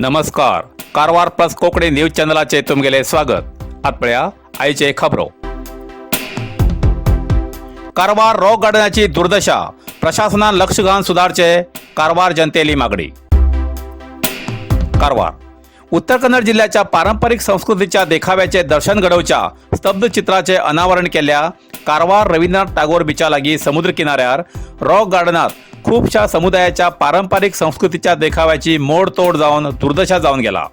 नमस्कार, Karwar plus Konkani news चॅनलाचे तुमगेले स्वागत. आत पळया आयचे खबरो. कारवार रॉक गार्डनाची दुर्दशा, प्रशासनान लक्ष घालून सुदारचे, कारवार जनतेली मागणी. कारवार उत्तर कन्नड जिल्ह्याच्या पारंपरिक संस्कृतीच्या देखाव्याचे दर्शन घडोवच्या स्तब्ध चित्राचे अनावरण केल्ल्या कारवार रवींद्रनाथ टागोर बिचा लागीं समुद्र किनाऱ्यार रॉक गार्डनात खुबशा समुदायाच्या पारंपरिक संस्कृतीच्या देखाव्याची मोडतोड जावन दुर्दशा जावन गेला.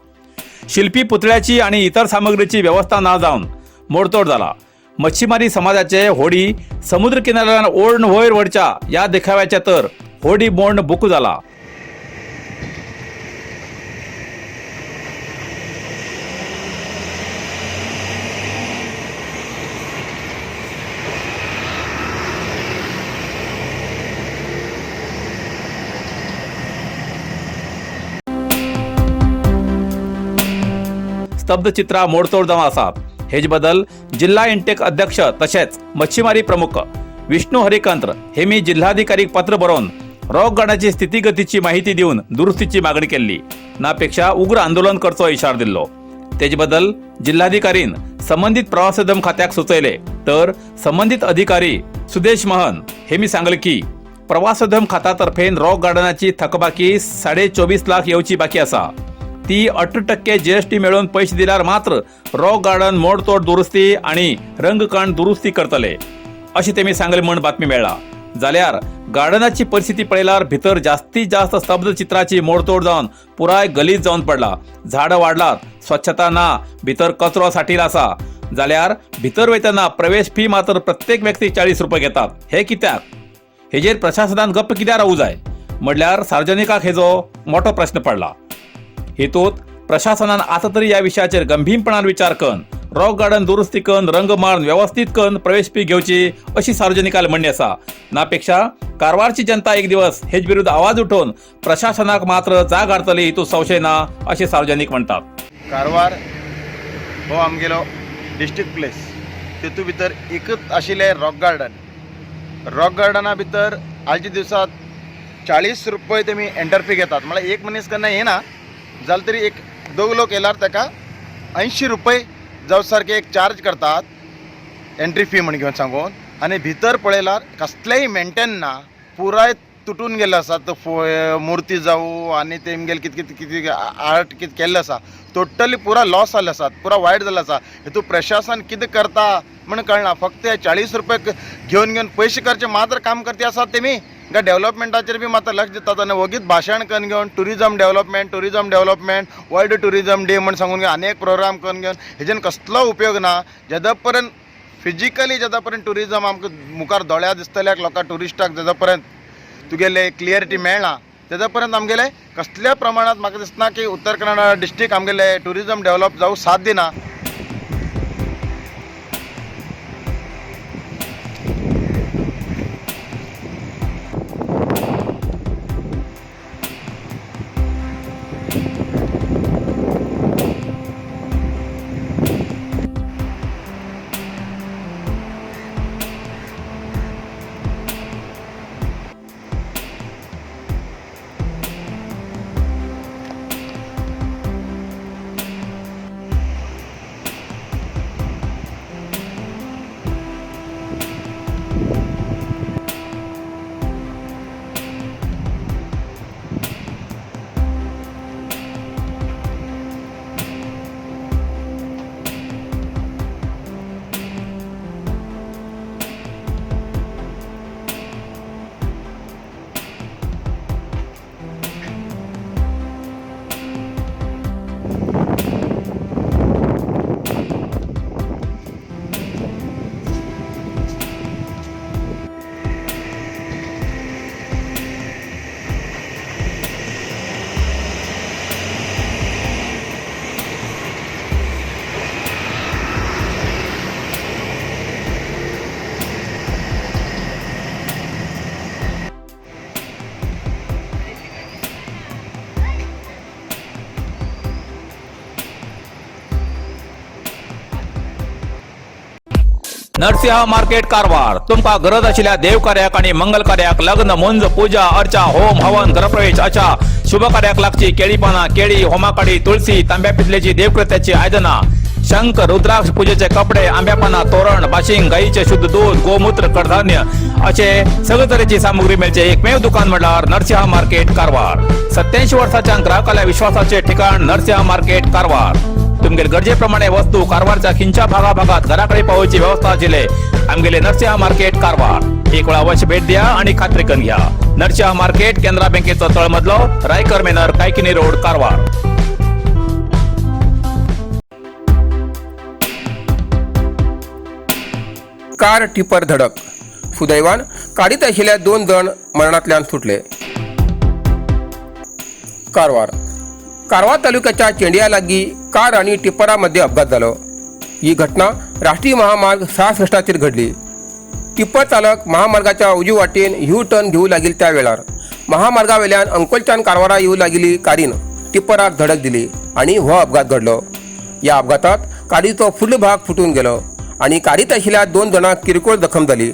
शिल्पी पुतळ्याची आणि इतर सामग्रीची व्यवस्था ना जावन मोडतोड जाला. मच्छीमारी समाजाचे होडी समुद्र किनाऱ्यान ओढ वयर वडच्या या देखाव्याच्या तर होडी मोडण बुक जाला. स्तब्ध चित्रा मोडतोड जावन आसात. हेज बदल जिल्हा इंटेक अध्यक्ष तशेंच मच्छीमारी प्रमुख विष्णू हरिकंत्र हे मी जिल्हाधिकारी पत्र बरोवन रॉक गार्डनाची स्थितीगतीची माहिती दिवन दुरुस्तीची मागणी केल्ली. नापेक्षा उग्र आंदोलन करचो इशारो दिल्लो. तेज बदल जिल्हाधिकारीन संबंधित प्रवासोद्यम खात्याक सुचयले तर संबंधित अधिकारी सुदेश महन हे मी सांगले की प्रवासोद्यम खात्यातर्फेन रॉक गार्डनाची थकबाकी 24.5 लाख येवची बाकी आसा. ती 18% जीएसटी मेळोवन पैसे दिल्यार मात्र रॉक गार्डन मोडतोड दुरुस्ती आणि रंगकाण दुरुस्ती करतले, अशी तेमी सांगले म्हण बातमी मेळ्ळा. जाल्यार गार्डनाची परिस्थिती पळयल्यार भितर जास्तीत जास्त स्तब्ध चित्राची मोडतोड जावन पुराय गलीज जावन पडला. झाडां वाडलात, स्वच्छता ना, भितर कचरो साठील आसा. जाल्यार भितर वयतना प्रवेश फी मात्र प्रत्येक व्यक्ती 40 रुपये घेतात. हे कित्याक? हेजेर प्रशासनान गप्प कित्याक रावू जाय? म्हणल्यार सार्वजनिकाक हेजो मोठो प्रश्न पडला. हेतूत प्रशासनान आतां तरी ह्या विशयाचेर गंभीरपणान विचार करून रॉक गार्डन दुरुस्ती करून, रंग मारून व्यवस्थीत करून प्रवेश फी घेवची, अशी सार्वजनिकाल म्हणणी आसा. नापेक्षा कारवारची जनता एक दिवस हेज विरुद्ध आवाज उठोवन प्रशासनाक मात्र जाग हाडतली, हितूंत संशय ना, अशें सार्वजनिक म्हणटात. कारवार हो आमगेलो डिस्ट्रिक्ट प्लेस. तेतू भितर एकच आशिल्लें रॉक गार्डन. रॉक गार्डना भितर आयच्या दिवसात 40 रुपये तेमी एंटर फी घेतात. म्हळ्यार एक मनीस केन्ना येना जाल्यार तरी एक दोग लोक येयल्यार ताका 80 रुपये जावं सारके एक चार्ज करतात एंट्री फी म्हण घेवन सांगून. आनी भितर पळयल्यार कसलेय मेंटेन ना, पुराय तुटून गेल्ले आसा. तो मुर्ती जावं आनी तेमगेले कितें कितें कितें आर्ट कितें केल्लें आसा, टोटली पुरा लॉस जाल्ले आसात, पुरा वायट जाल्लें आसा. हितून प्रशासन कितें करता म्हण कळना. फक्त हे 40 रुपये घेवन घेवन पयशे करचे मात्र काम करती आसात तेमी काय डेव्हलपमेंटाचेर बी मात्र लक्ष दितात आनी वगीच भाशण करून घेवन tourism development, tourism development, world tourism day म्हण सांगून घेवन आनी एक प्रोग्राम करून घेवन हेजेन कसलो उपयोग ना. जेदा पर्यंत फिजिकली जेदा पर्यंत टुरिजम आमकां मुखार दोळ्या दिसतल्याक लोकांक ट्युरिस्टाक जेदा पर्यंत तुगेले क्लियरिटी मेळना, तेजा पर्यंत आमगेले कसल्या प्रमाणात म्हाका दिसना की उत्तर कन्नडा डिस्ट्रिक्ट आमगेले टुरिजम डेव्हलप जावंक साथ दिना. नरसिंह मार्केट कारवार. तुमका गरज आशिल्ल्या देवकार्याक आणि मंगल कार्याक, लग्न, मुंज, पूजा अर्चा, होम हवन, गृहप्रवेश अशा शुभ कार्याक लागची केळी पानां, केळी, होमाकाडी, तुळसी, तांब्या पितलेची देवकृत्याची आयदनां, शंख, रुद्राक्ष, पूजेचे कपडे, आंब्या पानां, तोरण, बाशिंग, गाईचे शुद्ध दूध, गोमूत्र, कडधान्य असे सगळे तरेची सामुग्री मेळचे एकमेव दुकान म्हळ्यार नरसिंहा मार्केट कारवार. 87 वर्साच्या ग्राहकाल्या विश्वासाचे ठिकाण नरसिंहा मार्केट कारवार. तुमगेले गरजेप्रमाणे वस्तू कारवारच्या खिंच्या भागाभागात घराकडे पावोवची व्यवस्था आशिल्ले आमगेले नरसिंहा मार्केट कारवार. एक वेळा अवश्य भेट द्या आणि खात्री करून घ्या. नरसिंहा मार्केट, केनरा बँकेचो तळमजलो, रायकर मेनर, Kaikini road, Karwar. Car tipper धडक, सुदैवान काडीत आशिल्ल्या 2 जण मरणांतल्यान सुटले. कारवार. कारवार तालुक्याच्या चेंडिया लागीं कार आनी टिप्परा मध्ये अपघात जालो. ही घटना राष्ट्रीय महामार्ग 66 घडली. टिप्पर चालक महामार्गाच्या उजवी वाटेन यू टर्न घेऊ लागिल्ले त्या वेळार महामार्गावेल्यान अंकोलच्यान कारवारा येऊ लागिल्ली कारीन टिप्पराक धडक दिली आनी हो अपघात घडलो. ह्या अपघातात कारीचो फुडलो भाग फुटून गेलो आनी कारीत आशिल्ल्या 2 जाणांक किरकोळ जखम जाली.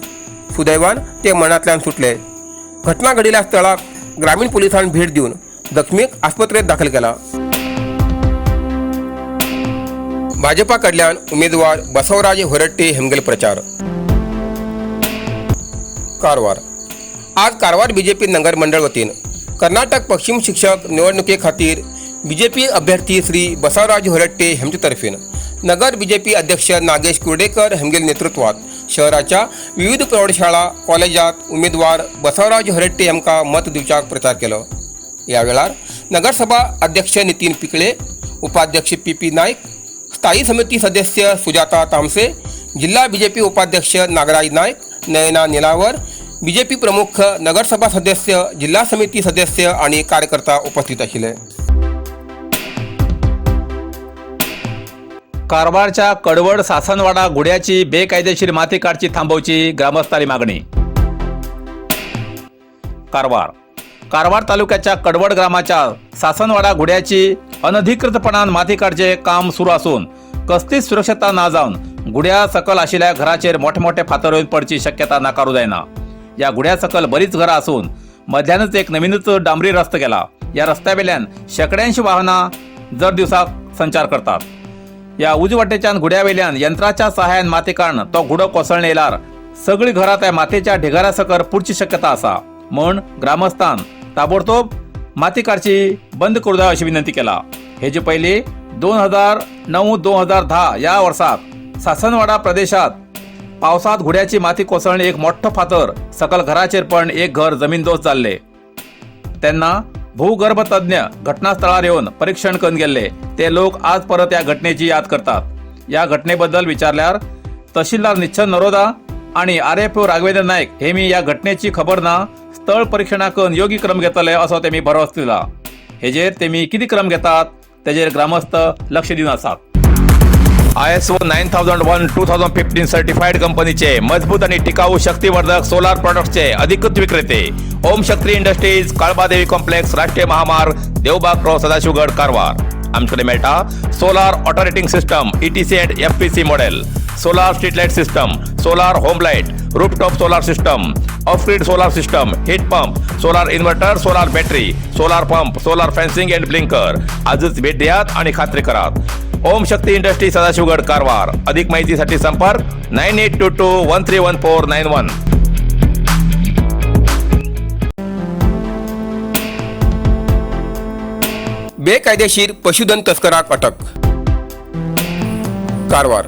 सुदैवान ते मरणांतल्यान सुटले. घटना घडिल्ल्या स्थळाक ग्रामीण पोलिसांनी भेट दिवन जखमीक आस्पत्रेंत दाखल केला. भाजपा कडल्यान उमेदवार बसवराज होरट्टे हेमगेल प्रचार. कारवार. आज कारवार बीजेपी नगर मंडळ वतीन कर्नाटक पश्चिम शिक्षक निवडणुके खातीर बीजेपी अभ्यर्थी श्री बसवराज होरट्टे हेमचे तर्फेन नगर बीजेपी अध्यक्ष नागेश कुर्डेकर हेमगेल नेतृत्वात शहराच्या विविध प्रौढशाळा कॉलेजात उमेदवार बसवराज होरट्टे हांकां मत दिवच्याक प्रचार केलो. ह्या वेळार नगरसभा अध्यक्ष नितीन पिकळे, उपाध्यक्ष पी पी नाईक, स्थायी समिती सदस्य सुजाता तामसे, जिल्हा बीजेपी उपाध्यक्ष नागराज नाईक, नयना निलावर, बीजेपी प्रमुख, नगरसभा सदस्य, जिल्हा समिती सदस्य आणि कार्यकर्ता उपस्थित आशिल्ले. कारवारच्या कडवड सासनवाडा गुड्याची बेकायदेशीर माती काडची थांबवची ग्रामस्थांनी मागणी. कारवार. कारवार तालुक्याच्या कडवड ग्रामाच्या सासनवाडा गुड्याची अनधिकृतपणान माती काडचे काम सुरू आसून कसलीच सुरक्षता ना जावन गुड्या सकल आशिल्ल्या घराचेर मोठे मोठे फातर येवन पडची शक्यता नाकारू जायना. या गुड्या सकल बरीच घरां आसून मदल्यानच एक नवीनच डांबरी रस्तो गेला. या रस्त्या वेल्यान शेंकड्यांशी वाहनां दर दिवसाक संचार करतात. या उजवाटेच्यान घुड्यावेल्यान यंत्राच्या सहाय्यान माती काडून तो घुडो कोसळणे येयल्यार सगळी घरां त्या मातयेच्या ढिगाऱ्या सकर पुरची शक्यता आसा. म्हण ग्रामस्थान ताबडतोब माती काडची बंद करूं जाय अशी विनंती केला. हेजे पयलीं 2009 2010 ह्या वर्साक सासनवाडा प्रदेशात पावसात घुड्याची माती कोसळणे एक मोठो फातर सकल घराचेर पण एक घर जमीनदोस्त जाल्ले. तेन्ना भूगर्भतज्ञ घटनास्थळार येवन परीक्षण करून गेल्ले. ते लोक आज परत या घटनेची याद करतात. या घटनेबद्दल विचारल्यार तहसीलदार निश्चल नरोदा आणि आर.एफ.ओ. राघवेंद्र नाईक हे मी या घटनेची खबर ना, स्थळ परीक्षणा करून योग्य क्रम घेतले असो तेमी भरवसो दिला. हेजेर तेमी कितें क्रम घेतात तेजेर ग्रामस्थ लक्ष दिवन आसात. ISO 9001:2015 certified कंपनीचे मजबूत आणि टिकाऊ शक्तिवर्धक सोलार प्रॉडक्ट्सचे अधिकृत विक्रेते ओम शक्ती इंडस्ट्रीज, काळबादेवी कॉम्प्लेक्स, राष्ट्रीय महामार्ग, देवबाग क्रॉस, सदाशिवगड, कारवार. आमच्याकडे मेळटा solar alternating system, ETC and FPC model, solar street light system, solar home light, rooftop solar system, off grid solar system, heat pump, solar inverter, solar battery, solar pump, solar fencing and blinker. आजच भेट द्यात आणि खात्री करात. ओम शक्ती industry, Sadashivgad, Karwar. अधिक माहितीसाठी संपर्क 9822131491. बेकायदेशीर पशुधन तस्कराक अटक. कारवार.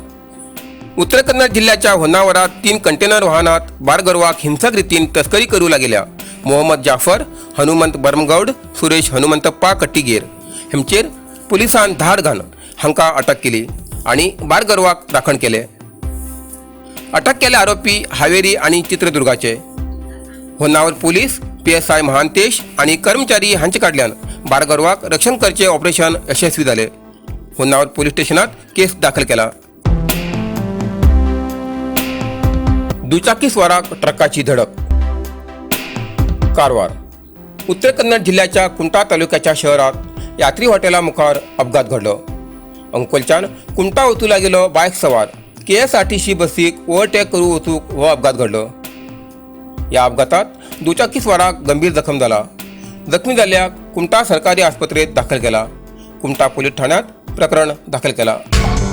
उत्तर कन्नड जिल्ह्याच्या होन्नावरात 3 कंटेनर वाहनात बारगरवाक हिंसक रितीन तस्करी करू लागेल्या मोहम्मद जाफर, हनुमंत बर्मगौड, सुरेश हनुमंतप्पा कट्टीगेर हेमचेर पुलिसान धाड घालून हांकां अटक केली आणि बारगरवाक राखण केले. अटक केल्ले आरोपी हावेरी आणि चित्रदुर्गाचे. होन्नावर पोलीस पीएसआय महांतेश आणि कर्मचारी हांचे कडल्यान बारगरवाक रक्षण करचे ऑपरेशन यशस्वी जाले. होन्नावर पोलीस स्टेशनात केस दाखल केला. दुचाकी स्वाराक ट्रकाची धडक. कारवार. उत्तर कन्नड जिल्ह्याच्या कुमठा तालुक्याच्या शहरात यात्री हॉटेला मुखार अपघात घडलो. अंकोलच्यान कुमठा वचूं लागिल्लो बायक सवार केएसआरटीसी बसीक ओव्हरटेक करूं वचूंक हो अपघात घडलो. ह्या अपघातात दुचाकी स्वाराक गंभीर जखम जाला. जखमी जाल्ल्याक कुमठा सरकारी आस्पत्रेत दाखल केला. कुमठा पोलीस ठाण्यात प्रकरण दाखल केला.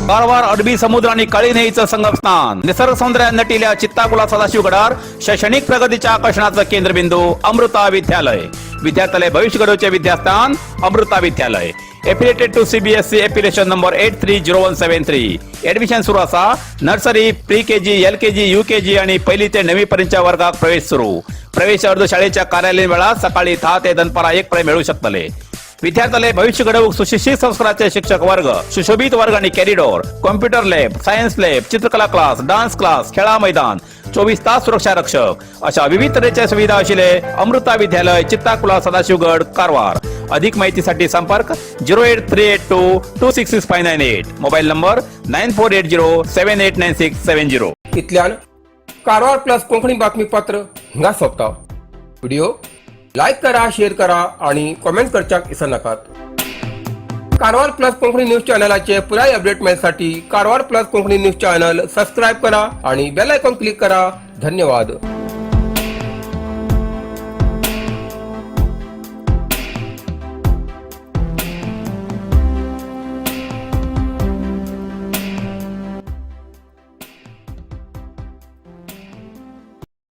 कारवार अरबी समुद्र आणि काळी नदीचं संगमस्थान, निसर्ग सौंदर्यात नटिल्या चित्ताकुला सदाशिवगडावर शैक्षणिक प्रगतीच्या आकर्षणाचं केंद्रबिंदू अमृता विद्यालय. विद्यार्थ्यालय भविष्य घडवचे विद्यास्थान अमृता विद्यालय. Affiliated to CBSE, affiliation number 830173. Admission सुरू असा. Nursery, pre KG, LKG, UKG आणि पहिली ते नववी पर्यंतच्या वर्गात प्रवेश सुरू. प्रवेश अर्ज शाळेच्या कार्यालयीन वेळात सकाळी 10 ते दनपारा 1 पर्यंत मिळू शकतले. विद्यार्थ्याला भविष्य घडवूक सुशिक्षित संस्काराचे शिक्षक वर्ग, सुशोभित वर्ग आणि corridor, computer lab, science lab, चित्रकला क्लास, डान्स क्लास, खेळा मैदान, 24 तास सुरक्षा रक्षक अशा विविध तऱ्हेच्या सुविधा असलेले अमृता विद्यालय, चित्ताकुला, सदाशिवगड, कारवार. अधिक माहितीसाठी संपर्क 08382266598, mobile number 9480789670. इतल्यान कारवार प्लस कोंकणी बातमीपत्र हिंगा सोंपता. व्हिडिओ लायक करा, शेअर करा आणि कॉमेंट करच्याक विसरनाकात. कारवार प्लस कोंकणी न्यूज चॅनलाचे पुराय अपडेट मेळसाठी Karwar plus Konkani news channel subscribe करा आणि बेल आयकॉन क्लिक करा. धन्यवाद.